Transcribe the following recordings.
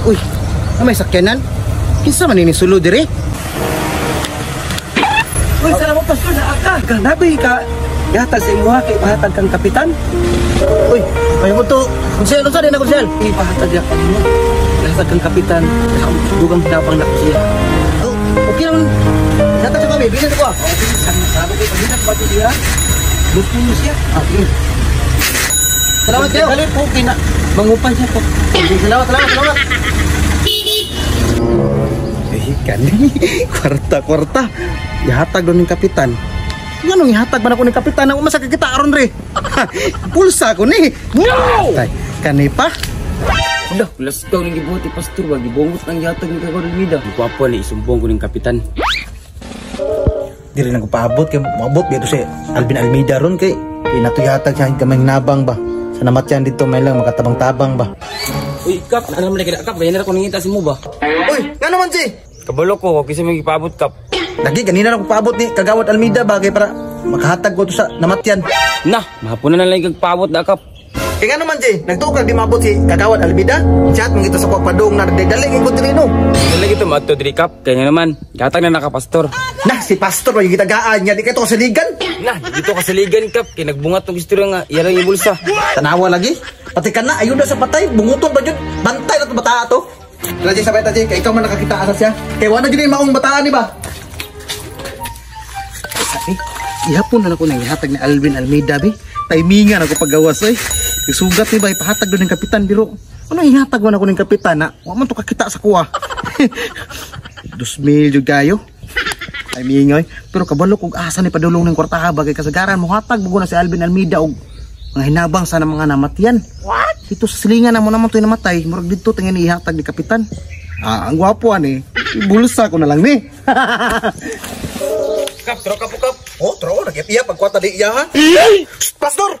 Uy, may sakyanan? Kinsa man ini sulo dire? Uy, salamat pastor na aka. Kanabi ka. Yatag sa imuha kay pahatag kang kapitan. Uy, may mo to. Konsel, unsa din na konsel? Ipahatag ya kanimo. Yatag kang kapitan. Dugang hinabang na ko siya. Oh, okay lang. Yatag sa kami, bilin ko ah. Sabi kay pahinat pa siya. Gusto mo siya. Ah, sige. Salamat kayo. Dali po kina mangupan siya po. Sige, salamat, salamat, salamat. Eh, kani. Kwarta, kwarta. Ihatag doon ng kapitan. Nganong ihatag man ako ng kapitan? Ako masakit kita aron re. Pulsa ko ni. No! Tay, kani pa. Hala, laskaw ning gibuhat ni pastor ba gibungot ang yatag ni Kagawad Almeda. Gwapo ni isumbong ko ning kapitan. Diri lang ko paabot kay moabot dito si Alvin Almeida ron kay pinatuyatag siya kamay nabang ba. Sa namatyan dito may lang makatabang-tabang ba. Uy, kap, ano man kay kap, ganyan ra ko nangita si mo ba? Uy, ngano man si? Kabalo ko kasi may gipaabot kap. Lagi ganina na ko paabot ni Kagawad Almeida ba kay para makahatag ko to sa namatyan. Na, mahapon na lang kag paabot na kap. Kay ngano man si, nagtuo kag di maabot si Kagawad Almeida? Chat man kita sa kuwag padung na dali kay ko diri no. Dali gito maadto diri kap, kay nga naman, gatag na naka pastor. Nah, si pastor ba yung gitagaan niya di kay to kasaligan. Na, dito kasaligan kap, kay nagbungat tong istorya nga iya lang ibulsa. Tanawa lagi. Pati ka na, ayun na sa patay, bunguton ba yun? Bantay na to bataa to. Lagi sabay ta kay ikaw man nakakita asa siya. Kay wala gyud maong bataan ni ba? Sabi, ihapon na ako nang ihatag ni Alvin Almeida bi. Timingan ako paggawas oy. Isugat ni ba ipahatag do ng kapitan biro. Ano ihatag man ako ng kapitan na? Wa man to kakita sa kuha. 2,000 jud kayo. Timingoy. Pero kabalo kog asa ni padulong ng kwartaha ba kay kasagaran mohatag bugo na si Alvin Almeida og mga hinabang sa mga namatyan. What? Dito sa silingan na mo naman to'y namatay. Murag dito tingin ihatag ni kapitan. Ah, ang gwapo ani. Bulsa ko na lang ni. Kap, tro kap kap. Oh, tro, nagyap-iya pagkwata di iya ha. Shh, pastor!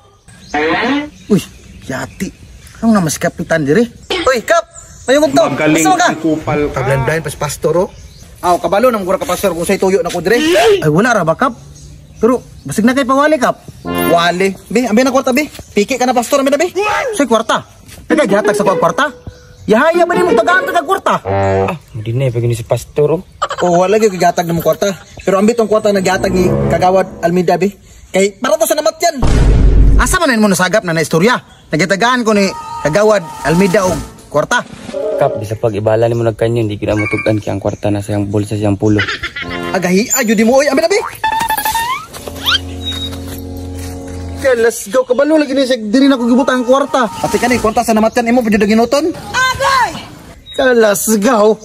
Uy, yati. Anong naman si kapitan dire? Uy, kap! Mayungog to. Magaling Asa man ka? ang kupal ka. Kablan-blind pa si pastor oh. Aw, kabalo nang gura ka pastor kung sa'y tuyo na ko dire. Ay, wala ra ba kap? Pero basig na kay pawali kap. Wali. Bi, ambi na kwarta bi. Piki ka na pastor, ambi na bi. Sa'y kwarta. Taga gihatag sa kuwag kwarta. Yahaya ba nimo tagaan taga kwarta? Ah, madinay pag ni si pastor oh. Oh, wala gyud gihatag nimo kwarta. Pero ambit tong kwarta naghatag ni Kagawad Almeida bi. Kay para to sa namatyan. Asa man mo nasagap na na istorya? Nagitagaan ko ni Kagawad Almeida og kwarta. Kap, bisa pag ibala nimo nagkanyon, di gid mo tug-an kay ang kwarta na sa iyang bulsa siyang pulo. Agahi ayo di mo oy, ambi na bi. Okay, let's go. Kabalo lagi ni siya diri na ko gibutang ang kwarta. Pati kani kwarta sa namatyan imo pud ginuton. Agay! Let's go.